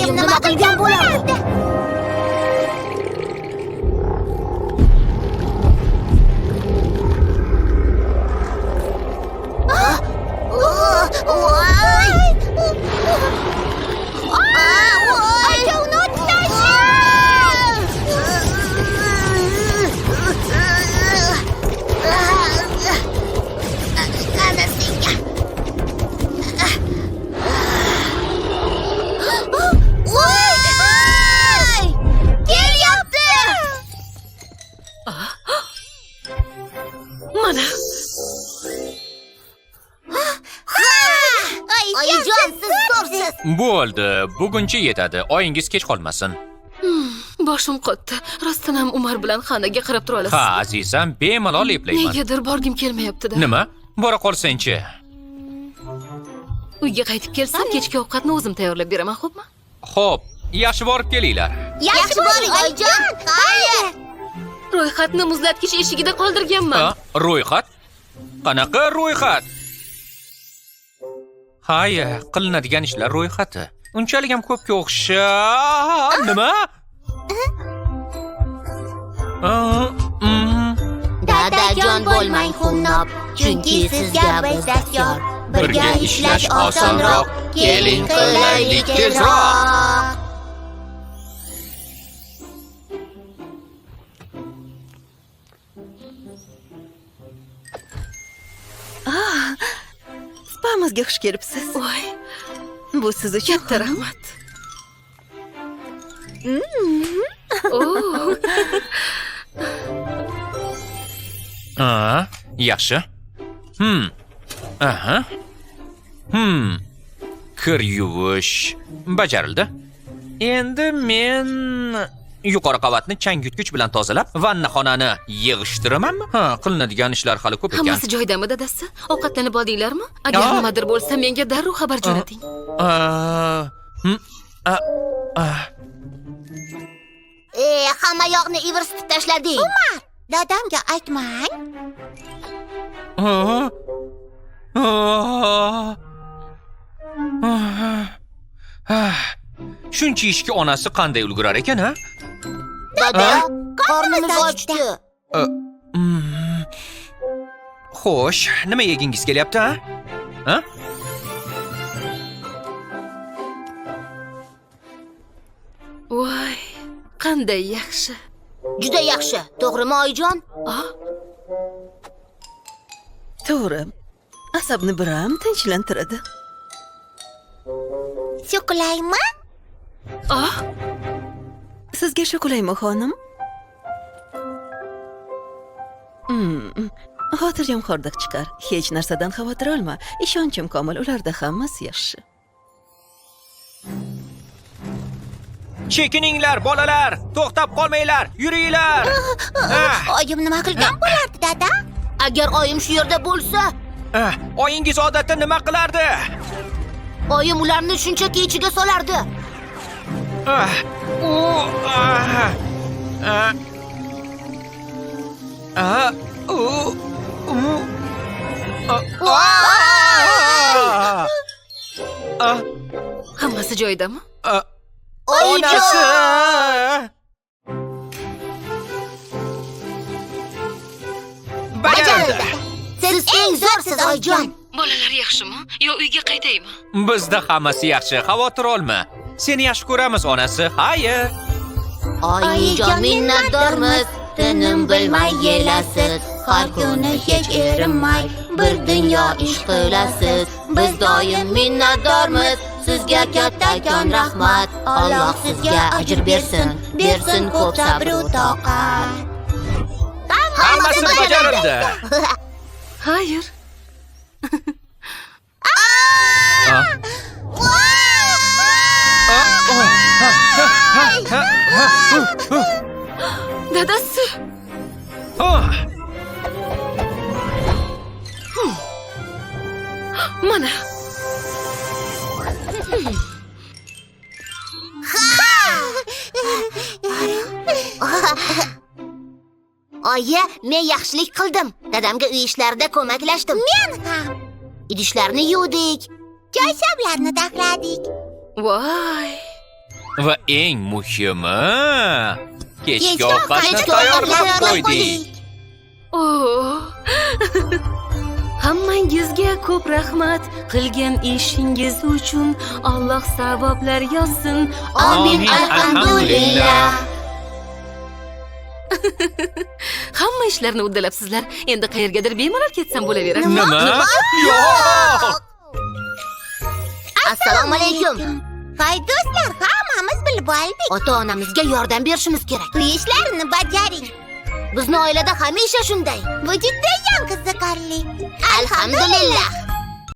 Oyim nima qilgan bo'lardi? Voy! Aka, uni otib tashlang! Ana senga. Voy! Kelyapti! Mana. Oyijon, siz zo'rsiz. Bo'ldi, buguncha yetadi. Oyingiz kech qolmasin. Boshim qotdi. Rostdan ham Umar bilan Xanaga qarab tura olasiz. Ha, azizam, bemalol eplayman. Negadir borgim kelmayapti-da. Nima? Bora qolsangchi. Uyga qaytib kelsam, kechki ovqatni o'zim tayyorlab beraman, xo'pmi? Xo'p, yaxshi borib kelinglar. Yaxshi boring, oyijon. Xayr. Ro'yxatni muzlatkich eshigida qoldirganman. Ha, ro'yxat? Qanaqa ro'yxat? Hay, qilinadigan ishlar ro'yxati. Unchalik ham ko'pga o'xsha... Nima? A. Dadajon bo'lmang xunnob, chunki sizga biz dastyor. Birga ishlash osonroq, keling qilaylik tezroq. Spamizga xush kelibsiz. Voy, Bu siz uchun. katta rahmat. Oo, A, yaxshi. Aha. Kir yuvish bajarildi. Endi men yuqori qavatni changyutgich bilan tozalab, vannaxonani yig'ishtiramanmi? Ha, qilinadigan ishlar hali ko'p ekan. Hammasi joyidami, dadasi? Ovqatlanib oldinglarmi? Agar Aa. nimadir bo'lsa, menga darrov xabar jo'nating. A, a, a. Hamma yoqni ivirsitib tashlading. Umar, dadamga aytmang. A, a, a, a. Shuncha ishga onasi qanday ulgurar ekan, ha? Dada, qornimiz ochdi. Mm. Xo'sh, nima yegingiz kelyapti, ha? Ha? Voy, qanday yaxshi. Juda yaxshi, to'g'rimi, oyijon? Ah, To'g'ri. Asabni biram tinchlantiradi. Shu qulaymi? ah, Sizga shu qulaymi, xonim? Xotirjam hordiq chiqar. Hech narsadan xavotir olma. Ishonchim komil, ularda hammasi yaxshi. Chekininglar, bolalar! To'xtab qolmanglar, yuringlar! Ah, Oyim nima qilgan bo'lardi, dada? Agar oyim shu yerda bo'lsa, ah, oyingiz odatda nima qilardi? oyim ularni shunchaki ichiga solardi. Ah, u, ah, ah, ah, u, u, ah, ah, ah, hammasi joyidami? ah, Oyijon! Onasi! Bajarildi. Siz eng zo'rsiz, oyijon. Bolalar yaxshimi? Yo uyga qaytaymi? Bizda hammasi yaxshi, xavotir olma. Seni yaxshi ko'ramiz, onasi. Xayr. Oyijon minnatdormiz, tinim bilmay yelasiz. Har kuni hech erinmay bir dunyo ish qilasiz. Biz doim minnatdormiz, sizga kattakon rahmat. Alloh sizga ajr bersin, bersin ko'p sabr u toqat. Hammasi bajarildi. Xayr. Ah. Ah, oh, ha, ha, ha, ha, ha, ha. Dadasi. Ah. Mana. Oyi, men yaxshilik qildim. Dadamga uy ishlarida ko'maklashdim. Men ham. Idishlarni yuvdik. Choyshablarni taxladik. Voy. Va eng muhimi, kechki ovqatni tayyorlab qo'ydik. Oh. Hammangizga ko'p rahmat qilgan ishingiz uchun. Alloh savoblar yozsin. Amin, alhamdulillah. Hamma ishlarni uddalabsizlar. Endi qayergadir bemalol ketsam bo'laveradi. Nima? Yo'q! Assalomu alaykum. Hay do'stlar, hammamiz bilib oldik. Ota-onamizga yordam berishimiz kerak. Uy ishlarini bajaring. Bizni oilada hamisha shunday. Bu judayam qiziqarli. Alhamdulillah.